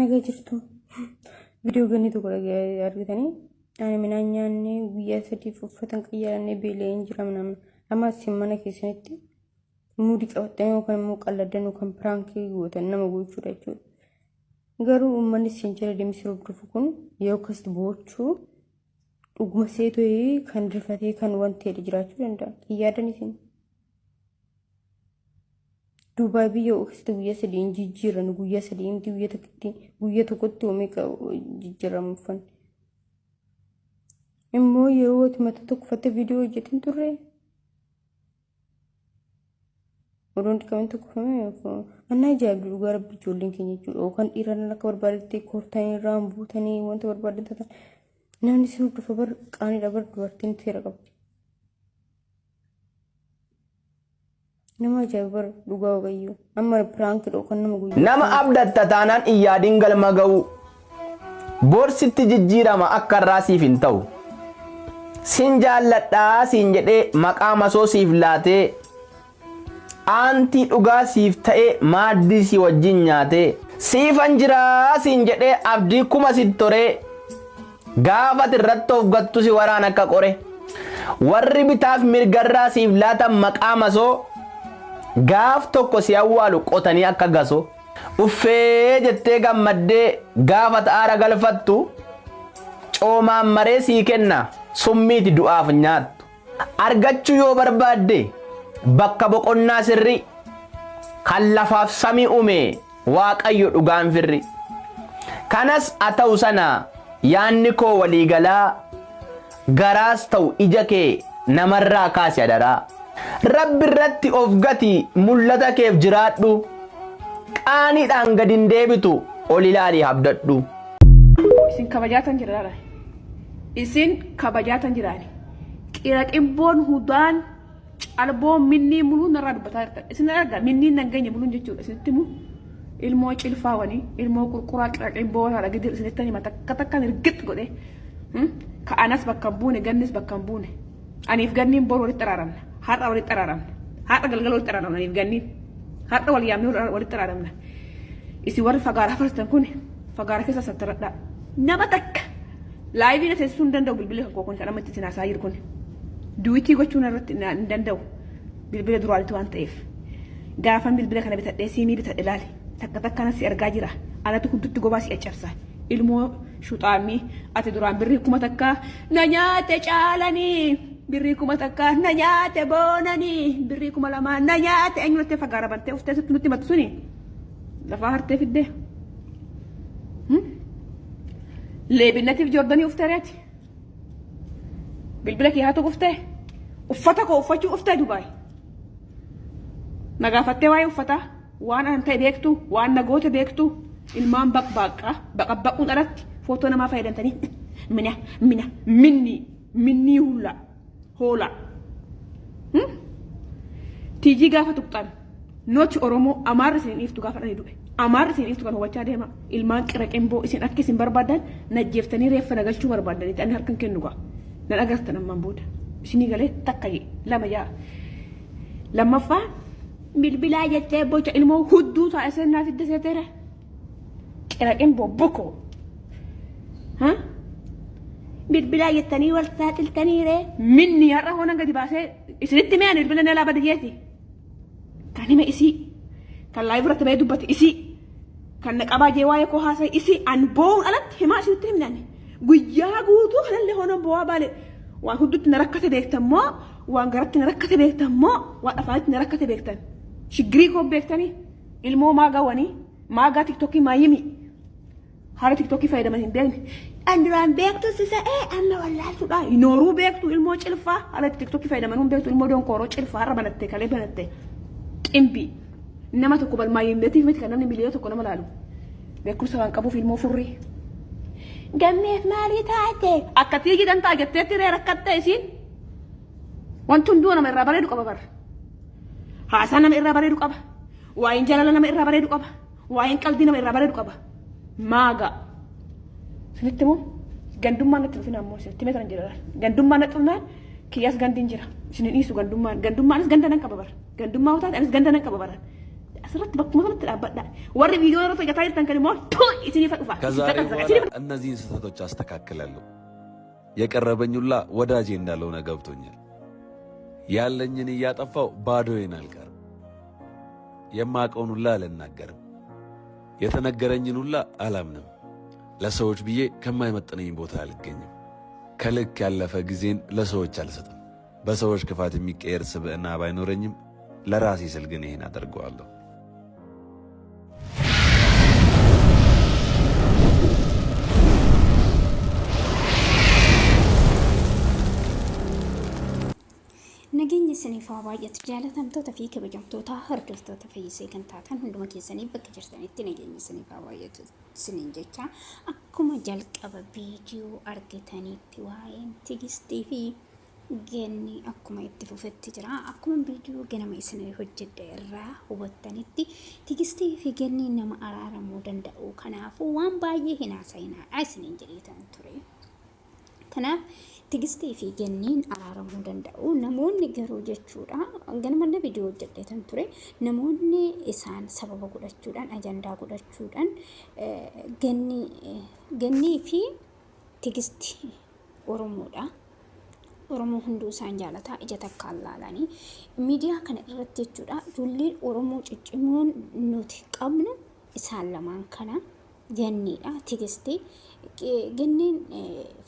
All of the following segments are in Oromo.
Nagaa jirtu. Viidiyoo ganni tokko argitanii ani midhaan nyaannee guyyaa sadiif uffata hin qayyarannee beela'een jira minaamin. Amma isin mana keessanitti muudii qabattanii yookaan immoo qalladdan yookaan piraankii gootan nama gochuudha jechuudha. Garuu uummanni isin jala deemee si hordofu kun yeroo akkasitti boochuu dhuguma seetoo kan rifatee kan wanti ta'e jiraachuu danda'a. Hin yaadan isin. Dubaay biyya keessatti guyyaa sadii hin jijjiiran guyyaa sadii miti guyyaa tokkotti guyyaa tokkotti meeqa jijjiiramu uffanni. Immoo yeroo ati mata tokko uffatte viidiyoo hojjetin turre. Odoon dhiqamin tokko uffame anna ajaa'ibdu dhugaa rabbi ijoolleen keenya jechuudha. Yookaan dhiiraan akka barbaadetti koortanii irraan buutanii wanta barbaadan taatan namni isin hordofa bar qaaniidha bar dubartiin seera qabdi. Nama ajaa'iba bar dhugaa waaqayyoo. Amma piraanki dhoo kan nama guyyaa. Nama abdatta taanaan hin yaadin galma ga'uu. Bor sitti jijjiirama akka irraa siif hin ta'u. Sin jaalladhaa siin jedhee maqaa masoo siif laatee aantii dhugaa siif ta'ee maaddii si wajjin nyaatee siifan jiraa siin jedhee abdii kuma sit toree Gaafa ati irratti of gattu si waraana akka qore. Warri bitaaf mirgarraa siif laatan maqaa masoo gaaf tokko si awwaalu qotanii akka gasoo. Uffee jettee gammaddee gaafa ati aara galfattu coomaan maree sii kenna summiiti du'aaf nyaattu. Argachuu yoo barbaadde bakka boqonnaa sirrii kan lafaaf samii uume Waaqayyo dhugaan firri. Kanas a ta'u sana yaanni koo walii galaa garaas ta'u ija kee namarraa kaasi adaraa. Rabbi irratti of gati mul'ata keef jiraadhu qaaniidhaan gad hin deebitu ol ilaalii habdadhu. Isin kabajaatan jira laala. Isin kabajaatan jiraani. Qiraqimboon hudaan Calboon minnii muluu narraa dubbataa jirtan. Isin arga minniin nan geenye muluun jechuudha. Isinitti himu ilmoo cilfaawanii ilmoo qurquraa qiraqin booraadha gidir isinitti hima takka takkaan irgix godhee. Ka anas bakka hin buune gannis bakka hin buune. Aniif ganniin boru walitti araaramna. Har'a walitti araaramna. Har'a galgala walitti araaramna aniif ganniin. Har'a wal yaamnee walitti araaramna. Isin warri fagaaraa farstan kun fagaara keessa sattaradhaa. Nama takka Laayivii na seensisuu hin danda'u bilbilli kan koo kun kan amma itti isin haasa'aa jiru kun. Duwitii gochuu narratti hin danda'u bilbila duraanitu waan ta'eef. Gaafan bilbila kana bitadhee siimii bitadhe laali. Takka takka si argaa jira. Anatu huddutti gobaa si caccabsa. Ilmoo shuxaammii ati duraan birrii 1000 na nyaate caalanii birrii 1000 na nyaate boonanii birrii 2000 na nyaate eenyu nattee fagaara bantee uftee sitti nutti himattu suni lafaa hartee fiddee. Leebinnatiif Joordanii uftee reeti. Bilbila kee haatu uftee. Uffata koo uffachuu uftee Dubaay. Na gaafattee waa'ee uffataa waan anan ta'e beektu waan na goote beektu ilmaan baqbaaqqaa baqabbaquun alatti footoo namaa fayyadamtanii mina mina minni minnii hullaa hoolaa. Tiijii gaafa tuqxan noti Oromoo Amaarri isin hin dhiiftu gaafa dhani du'e. Amaarri isin hin dhiiftu kan hubachaa deema. Ilmaan qiraqinboo isin akka isin barbaadan najjeeftanii reeffa na galchuu barbaadanitti ani harkan kennu gaa. Nan agartan ammaan booda. Isinii galee takka jee lama jaa. Lammaffaa bilbilaa jettee boca ilmoo hudduu taa'e seenaa fidde seeteera. Qiraqinboo bukoo. Bilbilaa jettanii wal saaxiltanii ree. Minni har'a hoonan gadi baasee isinitti mee ani bilbila nalaa bada jeeti. Kan hime isii. Kan laayif irratti bahee dubbate isii. Kan na qabaa jee waa'ee koo haasa'e isii. An boo'uun alatti himaa isinitti himne ani. Guyyaa guutuu kanallee hoonan boo'aa baale. Waan hundatti na rakkate beektan moo waan garatti na rakkate beektan moo waan afaanitti na rakkate beektan. Shiggirii koo beektanii ilmoo maagaa wanii maagaa tiktokii maayimii. Haala tiktokii fayyadaman hin beekne. An duraan beektu si sa'ee amma wallaaltuudha. Nooruu beektu ilmoo cilfaa haala tiktokii fayyadaman hin beektu ilmoo donkooroo cilfaa har'a banatte kalee banatte. Ximbii. Nama tokko balmaayyimnatiif miti kan namni miliyoona tokko nama laalu. Beekumsa waan qabuuf ilmoo furrii. Gammeef maalii taate? Akka tiigii dantaa jetteetti ree rakkatte isiin. Wanti hunduu nama irraa bareedu qaba bara. Haasaa nama irraa bareedu qaba. Waa'een jaalala nama irraa bareedu qaba. Waa'een qaldii nama irraa bareedu qaba. Maagaa. Isinitti immoo gandummaan natti dhufina ammoo isinitti himee kanan jira. Gandummaan natti dhufnaan kiyyaas gandiin jira. Isin hin dhiisu gandummaan. Gandummaanis ganda nan qaba bara. Gandummaa yoo taate anis ganda nan qaba bara. Asirratti bakkuma sanatti dhaabbadha. Warri viidiyoo irratti hojjetaa jirtan kan immoo tu isiniif dhufa. ከዛሬ በኋላ እነዚህን ስህተቶች አስተካክላለሁ። የቀረበኝ ሁላ ወዳጄ እንዳልሆነ ገብቶኛል። ያለኝን እያጠፋው ባዶዬን አልቀርም። የማቀውን ሁላ አልናገርም። የተነገረኝን ሁላ አላምንም። ለሰዎች ብዬ ከማይመጥነኝ ቦታ አልገኝም። ከልክ ያለፈ ጊዜን ለሰዎች አልሰጥም። በሰዎች ክፋት የሚቀየር ስብዕና ባይኖረኝም ለራሴ ስል ግን ይሄን አደርገዋለሁ። Nageenya isiniif haa baay'atu jaalatamtoota fi kabajamtoota hordoftoota fayyisee kan taatan hunduma keessanii bakka jirtanitti nageenya isiniif haa baay'atu isiniin jecha akkuma jalqaba viidiyoo argitanitti waa'een Tigistii fi Genni akkuma itti fufetti jira. Akkuma viidiyoo ganama isin hojjedhe irraa hubattanitti Tigistii fi Genni nama araaramuu danda'u. Kanaafuu waan baay'ee hin haasa'inaadha isiniin jedheetan ture. Kanaaf Tigistii fi Genniin araaramuu danda'u. Namoonni garuu jechuudha ganamallee viidiyoo hojjedheetan ture. Namoonni isaan sababa godhachuudhaan ajandaa godhachuudhaan Gennii fi Tigisti Oromoodha. Oromoo hunduu isaan jaalataa ija takkaan laalanii miidiyaa kana irratti jechuudha ijoolleen Oromoo ciccimoon nuti qabnu isaan lamaan kana Genniidha Tigisti. Genniin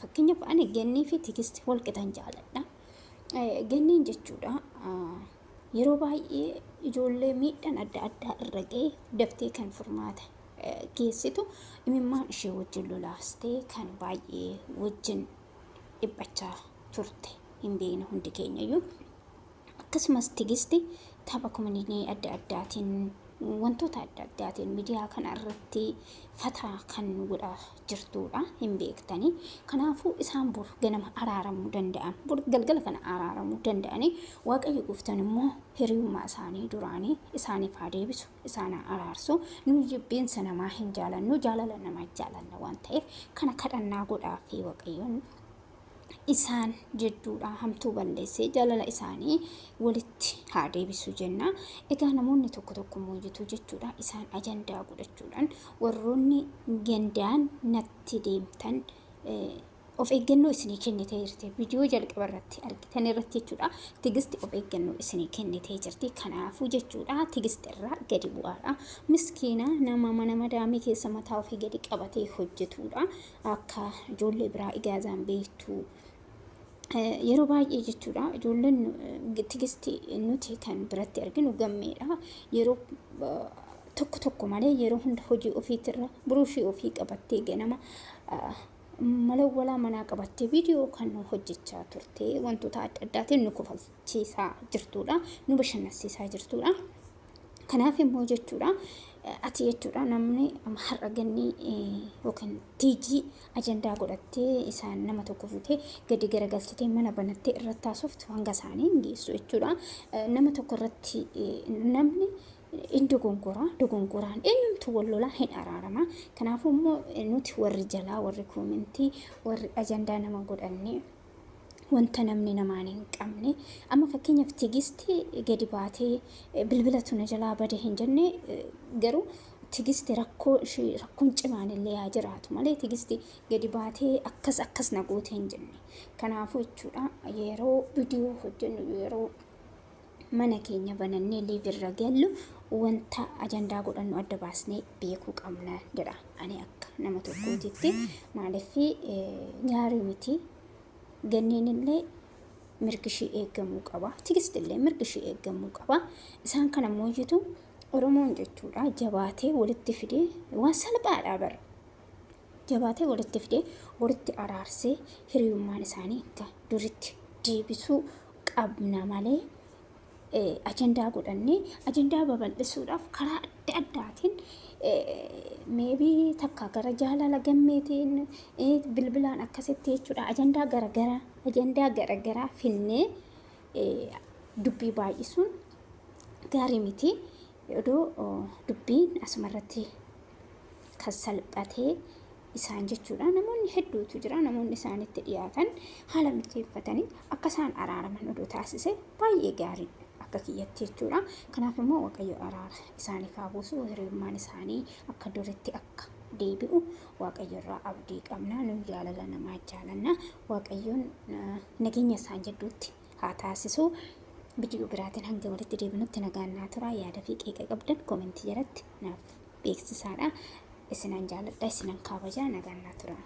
fakkeenyaaf ani Gennii fi Tigisti wal qixan jaaladha. Genniin jechuudha yeroo baay'ee ijoollee miidhaan adda addaa irra ga'e daftee kan furmaata geessitu imimmaan ishee wajjin lolaastee kan baay'ee wajjin dhiphachaa turte hin beekna hundi keenyayyuu. Akkasumas Tigisti tapha kominii adda addaatiin wantoota adda addaatiin miidiyaa kana irratti fataa kan godhaa jirtudha hin beektanii. Kanaafuu isaan bor ganama araaramuu danda'an bor galgala kana araaramuu danda'anii Waaqayyo gooftaan immoo hiriyummaa isaanii duraanii isaaniif haa deebisu isaan haa araarsu. Nu jibbiinsa namaa hin jaalannu jaalala namaa jaalanna waan ta'eef kana kadhannaa godhaa fi Waaqayyoon isaan jidduudhaa hamtuu balleessee jaalala isaanii walitti haa deebisu jenna. Egaa namoonni tokko tokko moojitu jechuudha isaan ajandaa godhachuudhaan warroonni gandaan natti deemtan of eeggannoo isinii kennitee jirti. Viidiyoo jalqaba irratti argitan irratti jechuudha. Tigisti of eeggannoo isinii kennitee jirti. Kanaafuu jechuudha Tigisti irraa gadi bu'aadha. Miskiina nama mana madaamii keessa mataa ofii gadi qabatee hojjetudha. Akka ijoollee biraa igaazaan beektu yeroo baay'ee jechuudha ijoolleen Tigisti nuti kan biratti arginu gammeedha. Yeroo tokko tokko malee yeroo hunda hojii ofiitirra buruushii ofii qabattee ganama malawwalaa manaa qabattee viidiyoo kan nu hojjechaa turte wantoota adda addaatiin nu kofalchiisaa jirtudha nu bashannansiisaa jirtudha. Kanaaf immoo jechuudha ati jechuudha namni har'a gannii yookiin tiijii ajandaa godhattee isaan nama tokko fuutee gadi garagalchitee mana banattee irratti haasoftu hanga isaanii hin geessu jechuudha. Nama tokko irratti namni in dogongora dogongoraan eenyumtu wal lolaa hin araarama. Kanaafuu immoo nuti warri jalaa warri koomentii warri ajandaa nama godhannee wanta namni namaan hin qabne amma fakkeenyaaf Tigisti gadi baatee bilbilatu na jalaa bade hin jenne garuu Tigisti rakkoo ishee rakkoon cimaan illee haa jiraatu malee Tigisti gadi baatee akkas akkas na goote hin jenne. Kanaafuu jechuudha yeroo viidiyoo hojjennu yeroo mana keenya banannee liivirra gallu wanta ajandaa godhannu adda baasnee beekuu qabna jedha ani akka nama tokkootitti maaliif gaarii miti. Ganneen illee mirgi ishii eegamuu qaba. Tigist illee mirgi ishii eegamuu qaba. Isaan kana moojitu Oromoon jechuudha jabaatee walitti fidee waan salphaadha bara. Jabaatee walitti fidee walitti araarsee hiriyummaan isaanii akka duritti deebisuu qabna malee ajandaa godhannee ajandaa babal'isuudhaaf karaa adda addaatiin meebii takka gara jaalala gammeetiin bilbilaan akkasitti jechuudha ajandaa garagaraa ajandaa garagaraa finnee dubbii baay'isuun gaarii miti. Odoo dubbiin asumarratti kan salphatee isaan jechuudha. Namoonni hedduutu jira. Namoonni isaanitti dhiyaatan haala mijeeffatanii akka isaan araaraman odoo taasise baay'ee gaarii. Akka kiyyatti jechuudha. Kanaaf immoo Waaqayyo araara isaaniif haa buusu. Hiriyummaan isaanii akka duritti akka deebi'u Waaqayyo irraa abdii qabna. Nu jaalala namaa jaalanna. Waaqayyoon nageenya isaan jidduutti haa taasisu. Viidiyoo biraatiin hanga walitti deebinutti nagaan naa turaa. Yaada fi qeeqa qabdan koomentii jalatti naaf beeksisaadha. Isinan jaaladha, isinan kabaja, nagaan naa turaa.